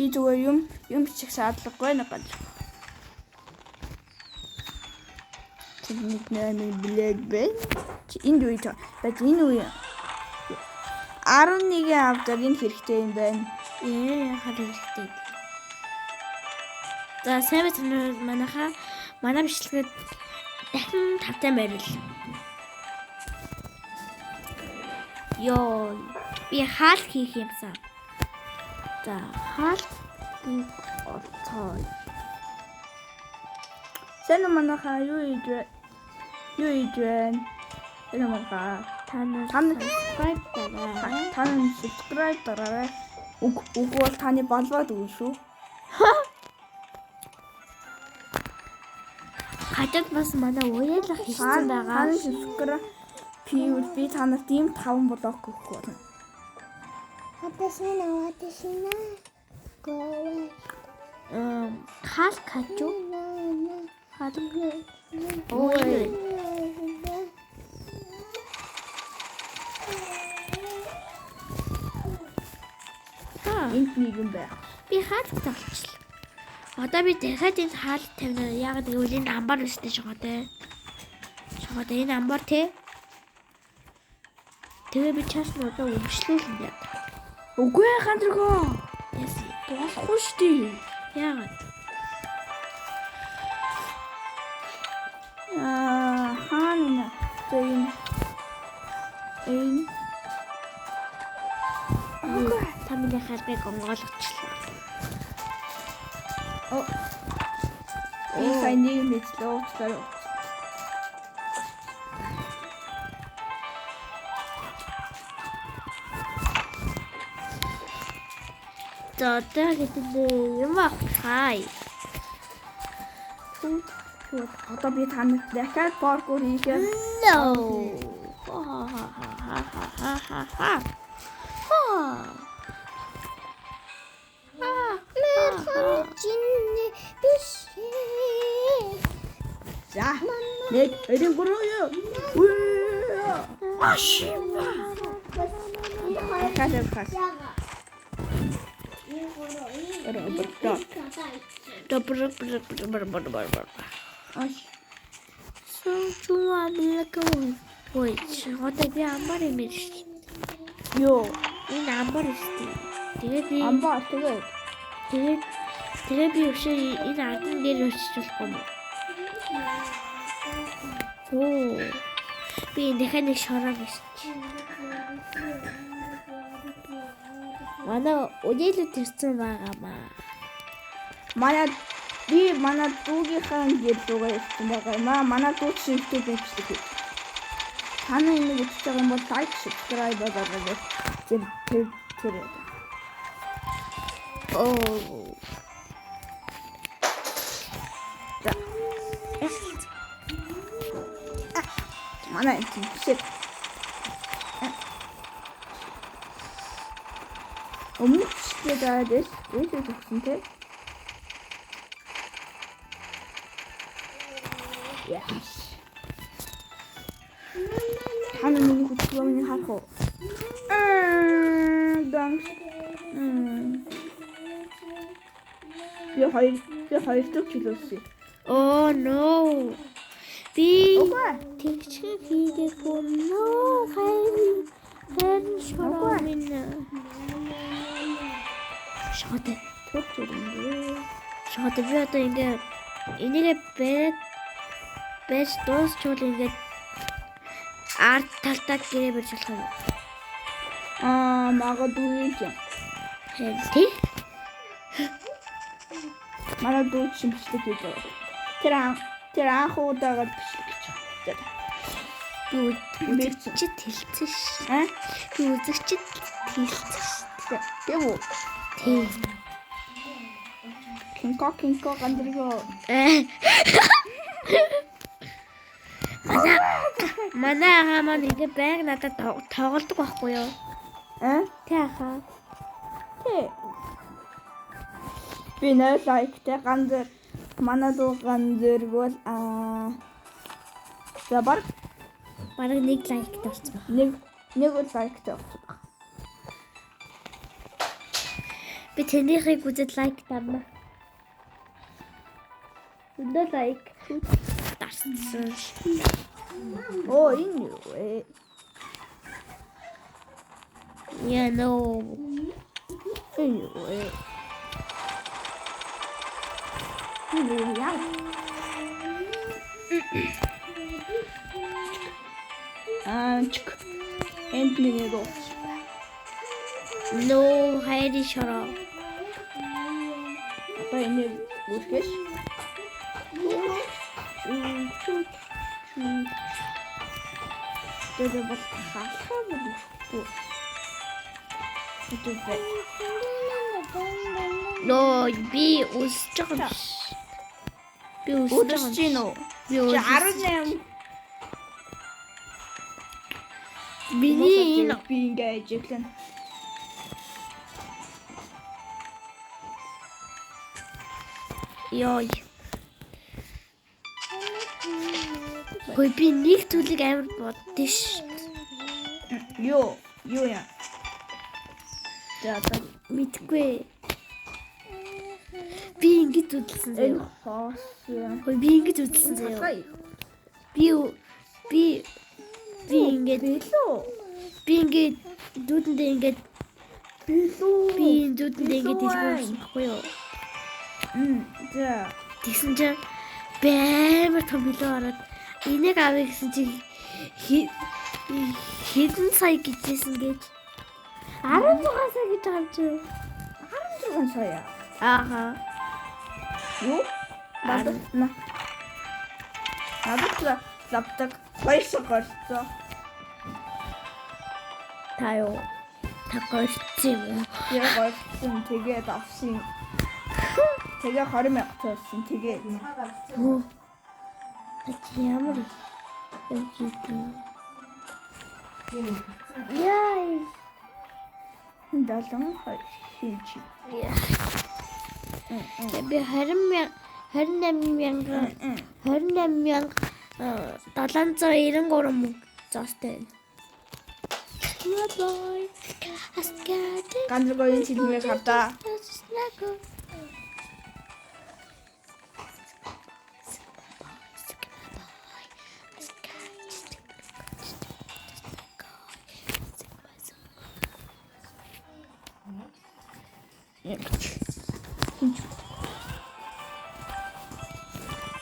Чи зүгээр юм бичих шаардлагагүй нэг ганц. Чи нэг нэмийн блэд бэ? Чи энд үе бат энэ үе 11 авдаг энэ хэрэгтэй юм байна. Яхаар хэрэгтэй. За сайн байцгаана уу манайхаа манай бичлэгэд дахин тавтай байрал. Йоо би хаал хийх юмсан. За хаал орцоо. Сайн уу манайхаа юу хийж вэ? Юу хийж вэ? Энэ манайхаа Та нар subscribe дараарай. та нар subscribe дараарай. Үг бол таны балбаад үгүй шүү. Хажууд бас манай уяалах хийсэн байгаа. Та нар subscribe хийвэл би та нарт ийм 5 блок өгөх болно. 私の私の声 Хаал хажуу хаал ой та Энд нэгэн байх. би хаалт тавьчихлаа. Одоо би дахиад энэ хаалт тавина. Яг гэвэл энэ амбар өстэй шогоотой. Шогоотой энэ амбар те. Тэгээ би чааш нь одоо өмчлүүлнэ. Үгүй ээ гандрагоо. Яс Болохгүй шүү дээ. яагаад? Аа хаана за энэ энэ Үгүй. Та миний хаалгыг онгойлгочлаа. Оо. Би сая нэг мэтлээ уучлаарай. За одоо гэдэг юм авахай. Одоо би та нарт дахиад паркур хийхээр No. Ha ha ha ha ha ha ha. Ha. Merhametini bir şey. За. 1 2 3 Аш. Хасаа хас. Робот. Добр бр бр бр бр бр бр. Аш. Сүүчүү амлаг. Ой, одоо би амбар юм биш. Йоо, Энэ амбар өстэй. Тэгээд би амбар тэгээд тэгээд би өшөө энэ ардан дээр өчөж болохгүй юм. Оо. Би дахиад нэг шороо биш. Манай үдээлүүд ирсэн байгаа маа. манай би манай дүүгийнхаа гэр рүүгээ ирсэн байгаа юм аа. Манай дүү чинь YouTube бичлэг хийж. Та нар энийг үзэж байгаа юм бол лайк, subscribe дараарай. Тэр тэр тэр. Оо. За. Манай энэ чинь биш. Өмнөх бичлэгээ дараад ээс өгсөн те. Яаш. Та нар миний хөдөлгөөнийг харах уу? Ганг. Би хоёр дахь чөлөөсөн. Oh no. Би Үгүй. тэгчхэн хийгээгүй. No. Харин шороо минь. Шод. Түр зүрэнгүй. Шод би одоо ингээ энийгээ бариад байж дуусчвал ингээ ард талдаа гэрээ барьж болох юм. Аа, магадгүй юм. Харин тий? Манай дүү чинь бичлэг хийж байгаа. Тэр анх удаага бичлэг хийж байгаа. Би үзэгчд хэлсэн ш. Аа? Би үзэгчд хэлсэн ш. Тийм үү? Тий. Кинко кинко гандригоо. Манай агаа маань ингээ байг надад тоглодог байхгүй юу? Аа? Тэ ахаа. Тий. Би 0 лайктай ганзар манай дүү ганзар бол аа за баг Бараг нэг лайктай болсон байна. нэг нэг лайктай болсон баг. Би танийхыг үзээд лайк дарна. Өндөө лайк дарсан. Оо, энэ юу вэ? Yeah, no. Энэ юу вэ? Энэ юу яа? Аа, чик. Энд нэг юу? No, хайри шороо. Одоо энийг үүсгэш. Тэгээд бол халахаа бүрхгүй. Тэгээд No, би өсөж байгаа юм биш. Би өсөж байгаа өдөж гин үү? Би Чи өсөж. 18. Миний энэ би ингээ ажиглана. Йой. Хөөе, би нэг зүйлийг амар боддоо ш. Юу? Юу яа? За одоо Мэдгүй. Би ингэж үзэлсэн энэ заяа. хоос юм. Хөөе, би ингэж үзэлсэн заяа. Хай. Би би би ингэж Билүү. би ингэж дүүдэндээ ингэж Билүү. би энэ дүүдэндээ ингэж дэлгүүрсэн баггүй юу? За. Тэгсэн чинь би амар том билүү ороод энийг авъя гэсэн чинь хэдэн сая гэжсэн гэж 16 сая гэж байгаа юм чи. 16 сая. Ааха. Юу? Надад на. Надад л лавдаг баяр гарцсан. Та юу? Та горцсон юм уу? Яг гарцсан, тэгээд авсан. Тэгээ 20 мянга төлсөн. Тэгээд Оо. Чи ямар юм хийдэг? Яа. 72 хийж. Би 20 28 мянга 28 мянга 793 мөнгө зоостой байна. Boy. Ганцхан цэлмээр хавдаа.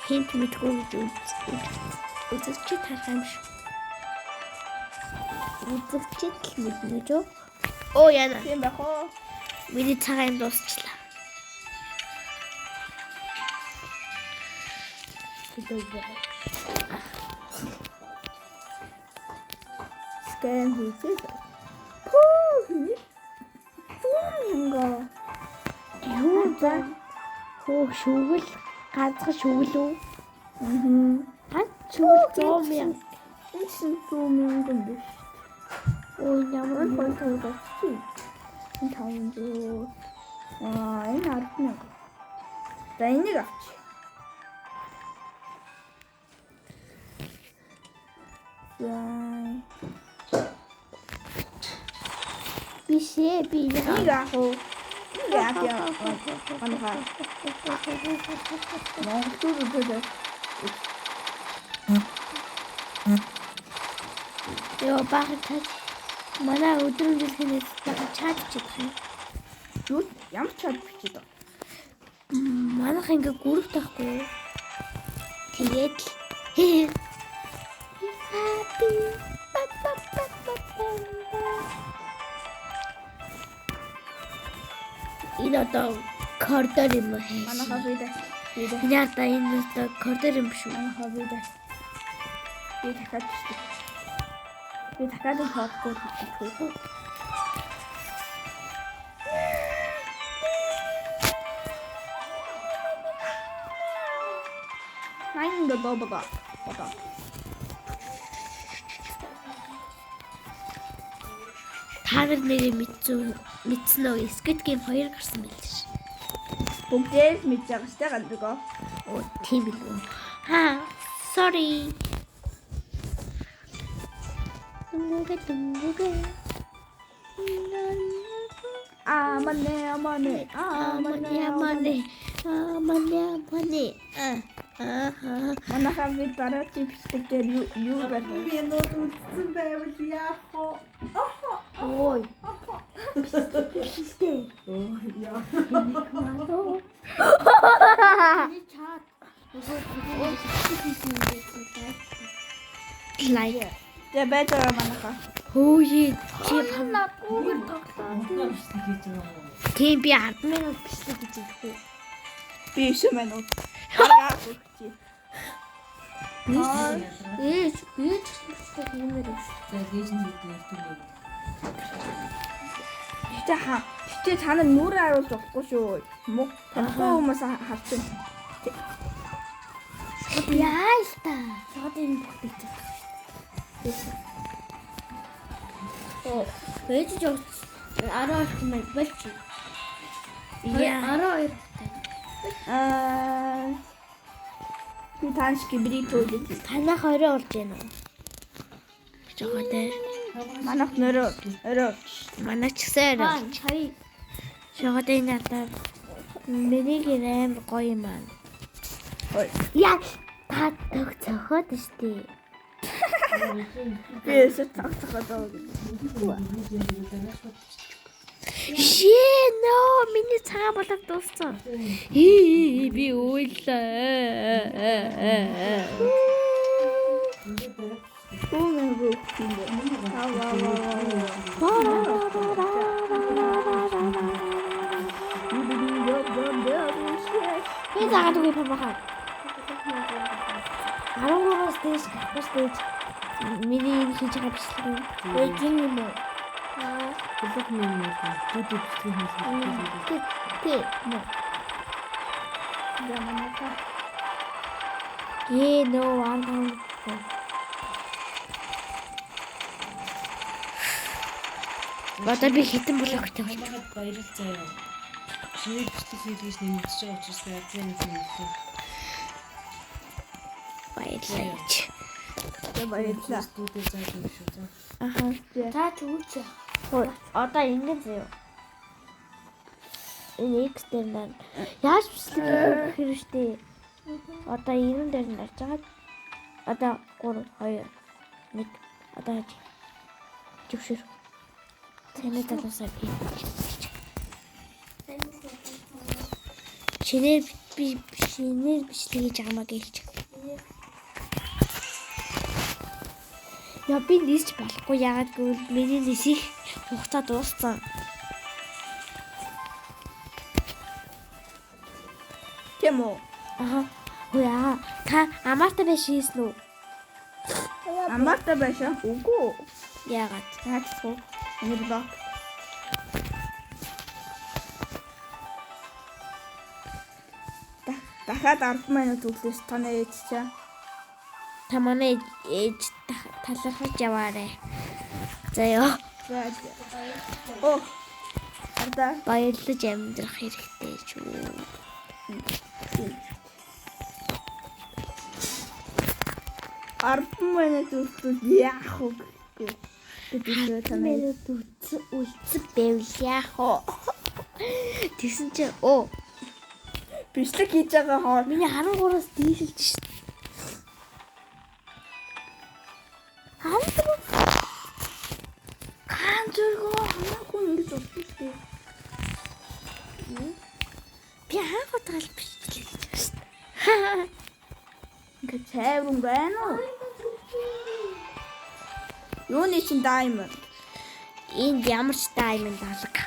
Хинт мэдгүй гэж үзэгчид харах юм шиг. Үзэгчид л мэднэ үү? Оо яна. Тийм байх уу? Миний цагаан юм дуусчлаа. Скан хийчихээ. Пүү. 100 мянга. Юу за? Хөө шүгэл ганцхан шүгэл үү? Мм. Ганц шүгэл 100 мянга. Энэ чинь 100 мянган биш. Оо ямар Энэ хоёр тав гарчих. Энэ 500. Аа, энэ 10 мянга. За энийг авч. За. Биш ээ, би энийг Энийг авах уу? Энийг авах юм. Манайхаа. Монголчууд үзээд Йоо баахан чад. Манай өдрөмжлөхнээс баахан чад чадах юм. Юу ямар чад бичээд байгаа? Манайх ингээ гүрэх таахгүй юу? Тэгээд л Happy ба ба ба ба ба ба. Энэ одоо коридор юм уу? Манайхаа би дээ. Би дээ. Энэ одоо энэ одоо коридор юм шүү. Манайхаа би дээ. Би дахиад бичдэг. Би дахиад хоохгүй хийхгүй. Найн доо бага. Бага. Та нар нэрээ мэдсэн мэдсэн үү? Squid Game 2 гарсан байл ш. Бүгдээ л мэдж байгаа штэ ганцгаа. Оо тийм билүү. Ха, sorry. Дүнгээ дүнгээ. Аа Амане амане амане Амане амане амане. Аа. Манайхаа би дараагийн бичлэг дээр юу барих вэ? Минут үлдсэн байвал яах вэ? Ой. Биштэй. Оо яа. Миний чат нөгөө Лайк. Тэгээ байж байгаа манайхаа. Хөөе чи надгүйгээр тоглоо. Бичлэг хийж байгаа юм уу? Тийм би 10 минут бичлэг хийж өгөхгүй. Би 9 минут. Аргаа өгчээ. Ээж ээж бичлэг хиймээр байна. За гээж нь хийдэг юм уу? Гэтэ хаа. Гэтэ та нар нүрээ харуулж болохгүй шүү. Муу танихгүй хүмүүс харчин. Яа л та. Цаад энэ бүх бичлэг. Оо, ээж жоо 12 мэй болж. Яа. 12. Аа би тааш гибрид төлөж. Танах орой болж байна уу? Жоо дээ. Манайх нөрөө өрөө. Манай ч гэсэн орой. Хай. Жоо дээ надад миний гэр амар гоё юм аа. Ой. Яа, та тог цохоод штий. Би өсө цогцоход байгаа. Шээ, нөө миний цагаан болов дууссан. Хий би уйлаа. Хүүгээ өгөх юм бэ? Аа ваа ваа ваа. Би цагаан үгүй памаха. 13-аас дээш гарах дээш миний энэ хийж байгаа бичлэг юм. Ээж юм уу? Блок юм уу? Дүүд бичлэг хийх. Тэ. За манайхаа. Ээ нөө 15. Одоо би хитэн блоктой болчих. Хамаагаад баярлал заяа. Шинээр бичлэг хийх гэж нэмэгдэж байгаа учраас би адсын нэг юм. Баярлалаа гэж. За баярлалаа. Дүүдээ зааж өгөх шүү заа. Аха. Та ч өгч. Одоо ингэн заяа. Энэ X дээр нар яаж бичлэг хийх хэрэгтэй? Одоо 90 дээр нь орж байгаа. Одоо 3 2 1 одоо яаж зөвшөөр. Тэмээ талаасаа би. Шинээр би шинээр бичлэг хийж байгаа маа гэлч. Яа би нисч болохгүй яагаад гэвэл миний нисэх хугацаа дууссан. Тийм үү? Аха. Хөөе та амаартай байж хийсэн үү? Амаартай байшаа. Үгүй. Яагаад? Яаж вэ? Энэ блок. Дахиад 10 минут өглөөс таны ээж чаа. Та манай ээж талархаж яваарэ. За ёо. За. Оо. Ардаа. Баярлаж амьдрах хэрэгтэй шүү. 10 минут үлдвэл яах вэ гэхгүй. Тэгээд таны Минут үлдсэн байвал яах вэ? Тэгсэн чинь оо бичлэг хийж байгаа хоо. миний 13-аас дээшилж шин. 13 Хаан зөргөө хамаагүй ингэж бодсон шүү дээ. Би хаах утгаал бичлэг хийж байгаа шүү дээ. Ингээ цайван байна уу? Юуны чинь diamond? Энд ямар ч diamond алга.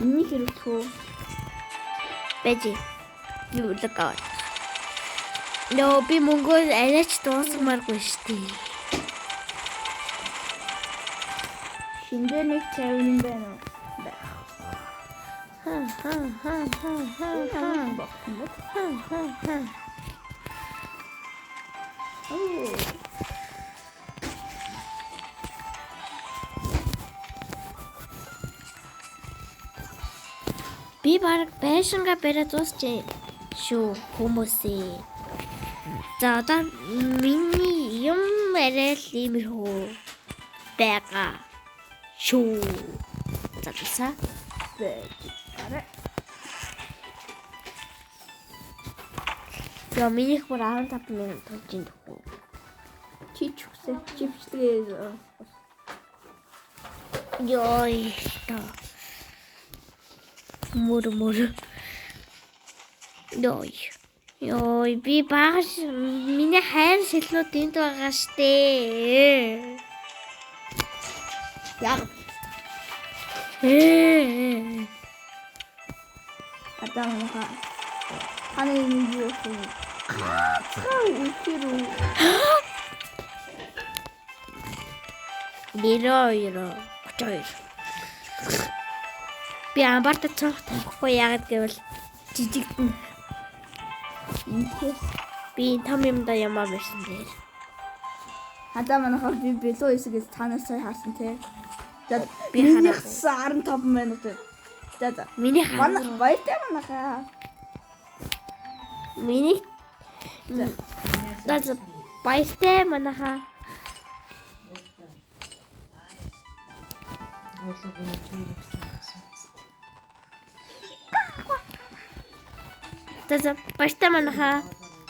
Энийг хэрэглэх үү? Бэжи. Би үлэг аваад. Нөө би мөнгөө арайч дуусгамааргүй шүү дээ. Хин дээр нэг цайван юм байна уу? Байх. Ха ха ха ха ха ха Ха. ха ха ха. Оо. Би баг байшингаа бариад дуусчээ шүү хүмүүсээ. За одоо миний юм арай л иймэрхүү байгаа. Шүү. Залсаа. Арай. Яа, минийх бүр 15 минут болж ин төхөө. Чи ч үхсэн. Чи бичлэгээ Йой. Та. Мөр мөр. Йой. Йой, би багш миний хайр шилнүүд энд байгаа штэ. Яг Ээ. одоо манайха. Таны нэг юу вэ? Ганцхан үхэр үү? 92 32. Би амбарта цонх тавихгүй, яагаад гэвэл жижигдэн. Инхээс Би том юмда ямаа барьсан дээр. хадаа манайха, би билүү хэсгээс танаас сая харсан те. За, Би минийх хараагүй. 15 минут. За за. Миний Манай хараа. баяртай манайха. Миний За, баяртай манайха. Уурлаг өнөөр бичлэг гэсэн. За за, баяртай манайха.